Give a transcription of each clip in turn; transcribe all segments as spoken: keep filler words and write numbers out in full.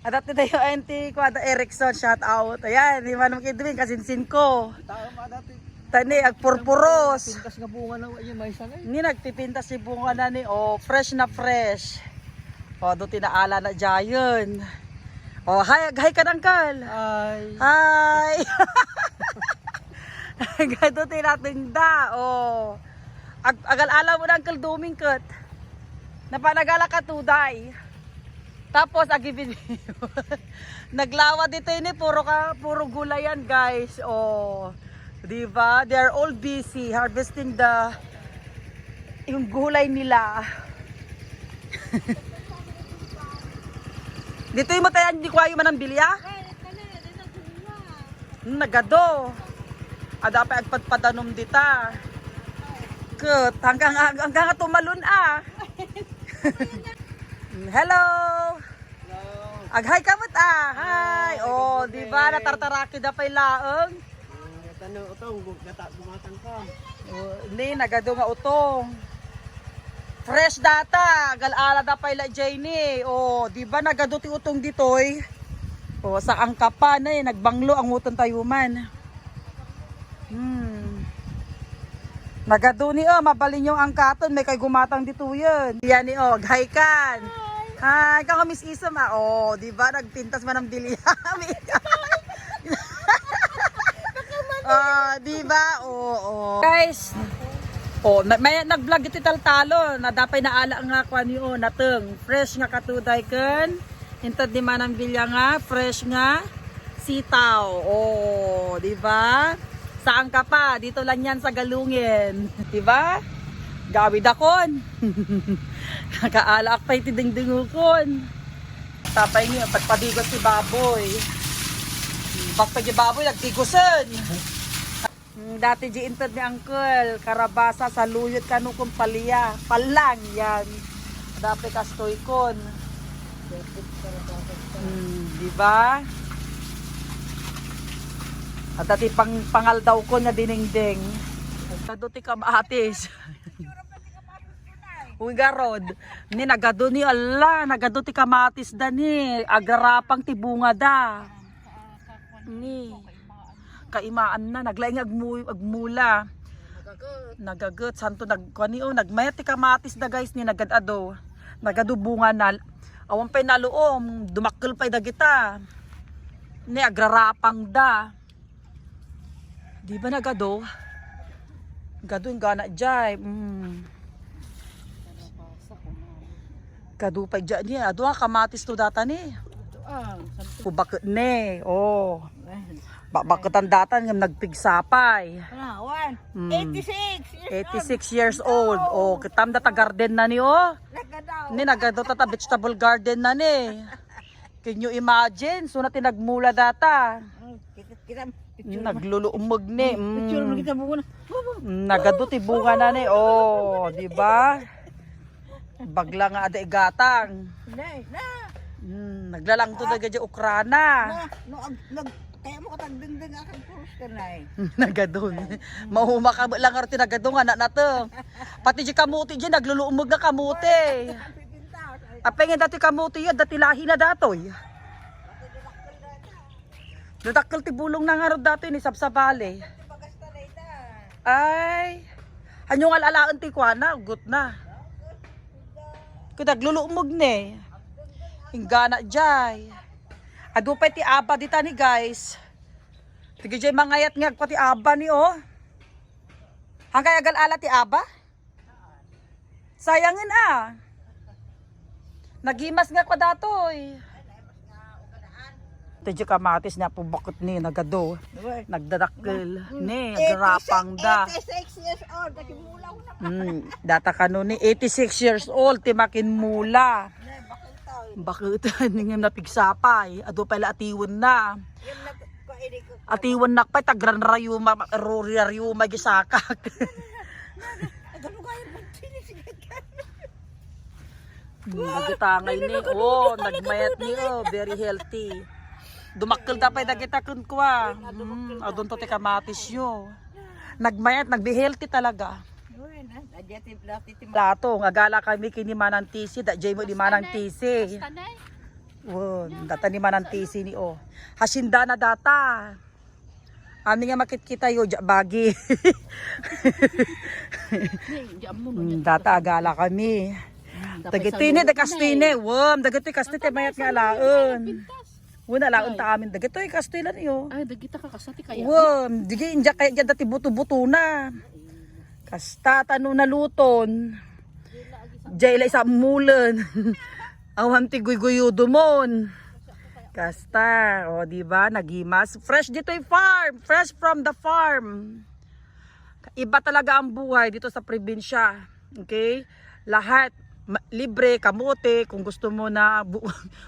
Adda ti dayo ayan ti kuada Erickson, shout out. Ayan, ni Manong Edwin, kasinsin ko. Tao pa dati. Tani, agpurpuros. Pintas nga bunga na, ayun, may sangay. Ni nagpipintas ti bunga na ni, oh, fresh na fresh. Oh, do tinaala na giant. Oh, hi, hi ka, Uncle. Hi. Hi. Gado ti natengda, oh. Ag-, agal-ala mo na, Uncle Doming, ket. Napanagala ka tuday. Tapos, agi video. Naglawa dito ini, puro ka, puro gulayan, guys. Oh. Di ba? They are all busy harvesting the, yung gulay nila. Dito yung matayan, di kwayo manang bilya? Hmm, nagado. Ada pa agpadpadanom dita. Ket, hanggang, hanggang nga tumalon, ah. Hello. Ag-hi ka met, ah. Hi. Hi, oh, good morning. Di ba? Natartaraki da pay laeng. Ah, tano, utong, gu-, gata-, gumatang ka. Oh, ni, nagado nga utong. Fresh data. Agal-ala da pay la, Jenny. Oh, di ba? Nagado ti utong ditoy. Oh, saan ka pa, ni? Nagbanglo ang utong tayo man. Hmm. Nagado ni, oh, mabalin yung angkaton, may kay gumatang ditoyen. Yan ni, oh, hi kan. Hi, kang Miss Isam, ah. Oh, di ba? Nagpintas man ang bilya. Ah, di ba? Oo. Guys, oh, na, may nag-vlog iti taltalo. Nadapay naala nga kwan yun, nateng. Fresh nga katuday ken. Inted ni Manang Bilya nga fresh nga sitaw. Oh, di ba? Saan ka pa? Dito lang yan sa Galungin. Di ba? Gawid akon. Nakaalaak pa iti dingdingukon. Tapay niyo, pagpadigos ti baboy. Basta ti baboy, nagdigosen. Mm, dati di inted ni Uncle, karabasa, saluyot, kano kun palya, palang, yan. Dati kastoy kun. Mm, di ba? At dati pang, pangaldaw ko nga dinengdeng. Kado ti kamatis. Uy, garod. Ni nagado ni, ala, nagado ti kamatis da ni. Agarapang ti bunga da. Ni. Kaimaan na, naglaing agmu-, agmula. Nagaget, santo nag-, kuan ni, oh, nagmayat ti kamatis da, guys, ni nagad-ado. Nagado bunga na. Awan pay naluom, dumakkel pay dagita. Ni agrarapang da. Di ba nagado? Gado yung gana jay. Mm. Kadu pa dyan niya. Adu nga kamatis to data ni. Ah, sabi ko. Kubakit ne. Oh. Ay. Bakbaketan data nga nagpigsapay. Ano, one? Mm. Eighty-six years old. Eighty-six years old. Oh, kitam data garden na ni, oh. Nagadaw. Ni nagado tata vegetable garden na ni. Can you imagine? So na tinagmula data. Mm, kita, kita, picture mo. Nagluluumog ni. Mm, picture mo kita bunga na. Mm, nagadu ti bunga na ni. Oh, di ba? Bagla nga ada igatang. Nay, na. Mm, naglalangto na gadya ukrana. Na, no, ag-, nag-, kaya mo katagdengdeng akan puros ka, nay. Nagadon. Mauma ka lang aro ti nagadon nga, na, na to. Pati di kamuti di, nagluluumog nga kamuti. Apay nga dati kamuti yan, dati lahi na datoy. Dadakkel ti bulong na nga aro datoy ni sabsabali. Ay, anyo nga alaen ti kuana, ugot na. Kudag luluumog ni. Inggana jay. Adu pay ti aba dita ni guys. Tigi jay mangayat nga agpa ti aba ni, oh. Hangkay agal-ala ti aba? Sayangen a. Nagimas nga kwa datoy. Ti di kamatis niya po bakit ni nagado. Uy. Nagdadakkel. Mm. Ni, eighty-six, garapang da. Eighty-six years old. Nagimulaw na. Mm, data kano ni eighty-six years old, ti makinmula. Nay, bakit tayo? Bakit? Hindi nga napigsapay. Adu pala atiwen na. Yan nag-, kaili ko. Atiwen nak pay, tagran rayuma, ruri rayuma, gisakak. Agano kayo magtinis, ganyan. Hmm, nagitangay ni. Oh, nagmayat ni, oh, very healthy. Dumakkel da pay dagita kunkwa. Hmm, adun to ti kamatis yo. Nagmayat, nagbe-healthy talaga. Latong, agala kami kini Manang Tisi, da jay mo di Manang Tisi. Won, data ni Manang Tisi ni o. Hacienda na data. Ani nga makitkita yo, ja bagi. Mm, data agala kami. Dagiti ni, dagkastine, wom, dagiti kastine, mayat nga alaen. Won, alaen ta amin, dagitoy kastoy lan iyo. Ay, dagita ka kasta ti kaya. Wom, digi inja kaya dati buto-buto na. Kasta tano naluton. Jay la isa mulen. Awan ti guyguyo dumon. Kasta, o di ba? Nagimas. Fresh ditoy farm. Fresh from the farm. Iba talaga ang buhay dito sa probinsya. Okay? Lahat ma- libre, kamote, kung gusto mo na bu-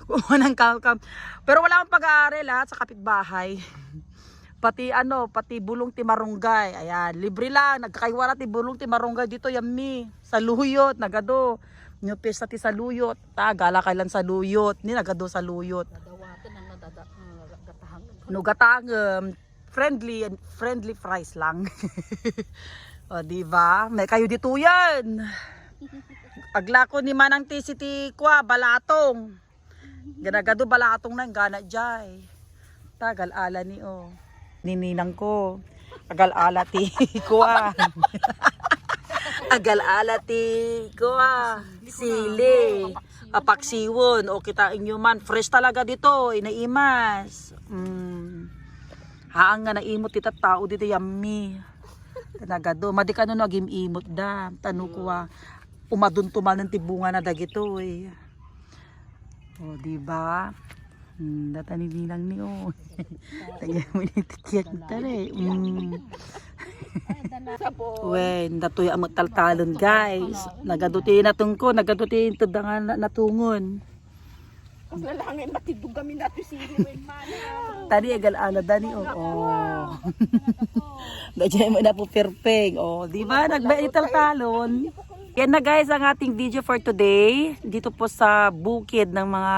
kumuha ng kam-kam. Pero wala akong pag-aari lahat sa kapitbahay. Pati ano, pati bulong ti marunggay. Ayan, libre lang. Nagkakaiwala ti bulong ti marunggay dito, yammi. Saluyot, nagado. New pista ti saluyot. Ta, agala kay lan saluyot. Ni nagado saluyot. Nadawatan ang nadada, ang gatahang. No gatangem, friendly, friendly fries lang. O, di ba? May kayo dituyan. Aglako ni Manang Tisi ti kwa, balatong. Ganagado balatong na, gana jay. Tagal ala ni o. Nininang ko. Agal ala ti kuan. Agal ala ti kuan. Sili. Apaksiwon. O kita inyo man. Fresh talaga dito. Inaimas. Mm. Haan nga naimot ti tattao dito, yammi. Nagado. Madi kano no agim-imot da. Tano kuan. Umadunto manen ti bunga na dagitoy. O, di ba? Hmm, data ni Ninang ni, o. Lagyan mo ni tikiak tare. Hmm. Wen, datoy amet taltalon, guys. Nagaduti natungko, nagaduti ito da nga na- natungon. Kasla langit, matidog kami nato si Wen Mana. Tani, agal ala, Dani, o. O. Dajay mo na po, perfect. O, di ba? Nagba ni taltalon. Yan na guys ang ating video for today. Dito po sa bukid ng mga,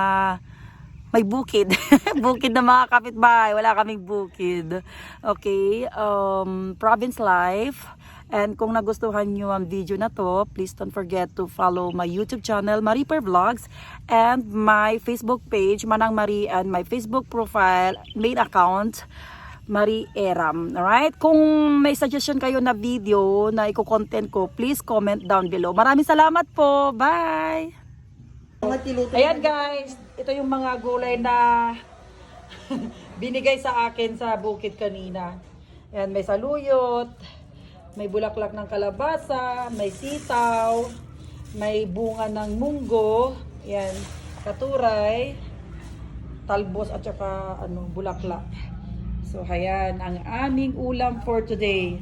may bukid. Bukid ng mga kapitbahay. Wala kaming bukid. Okay. Um, province life. And kung nagustuhan nyo ang video na to, please don't forget to follow my YouTube channel, Marie Per Vlogs, and my Facebook page, Manang Marie, and my Facebook profile, main account, Marie Eram. Alright? Kung may suggestion kayo na video na iko-content ko, please comment down below. Maraming salamat po. Bye! Ayan guys, ito yung mga gulay na binigay sa akin sa bukid kanina. Ayan, may saluyot, may bulaklak ng kalabasa, may sitaw, may bunga ng munggo, ayan, katuray, talbos at saka ano, bulaklak. So, ayan ang aming ulam for today.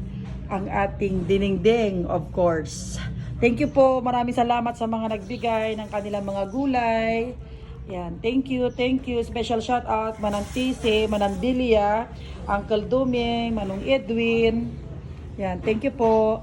Ang ating dinengdeng, of course. Thank you po. Maraming salamat sa mga nagbigay ng kanilang mga gulay. Yan, thank you, thank you. Special shout out, Manang Tise, Manang Delia, Uncle Duming, Manong Edwin. Yan, thank you po.